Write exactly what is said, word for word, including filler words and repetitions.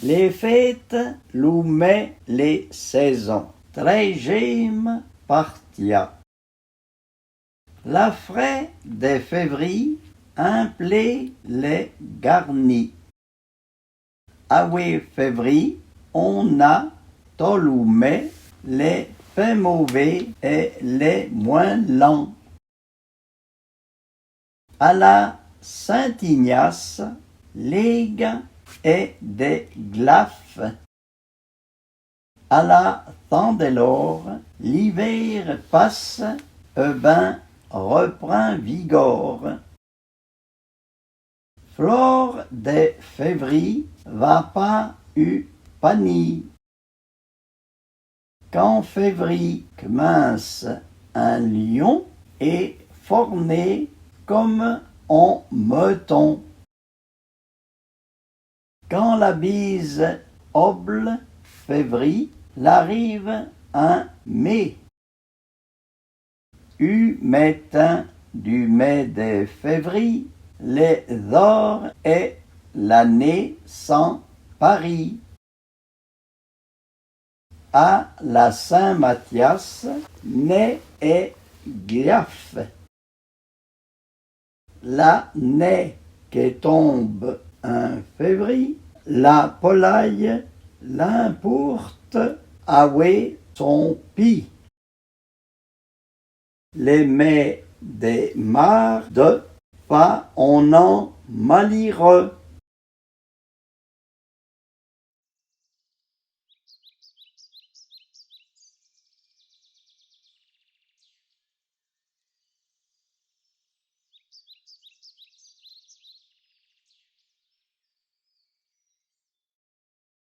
Lé féte, lou mê, lé sêzon. Trêjéma partia. La frê dè févri implé lè garni. Awé févri, on a to lou mê lè pê môvé è lè mwin lan. A la Sint-Ignace, l'éga è dè glafe. A la Chandelor, l'ivér passe è bin reprin vigor. Flor dè févri va pa u pani. Kan févri kminse, in lion è forné konm on meuton. Kan la bize oble févri, l'arive in mê. U mètin du mê dè févri, lè zhor è la né san pari. A la Sin Mathias, né è glafe. La né ke tonbe in févri, la polaye l'impourte awé son pi. Lè mê dè mars fâ on an malireu.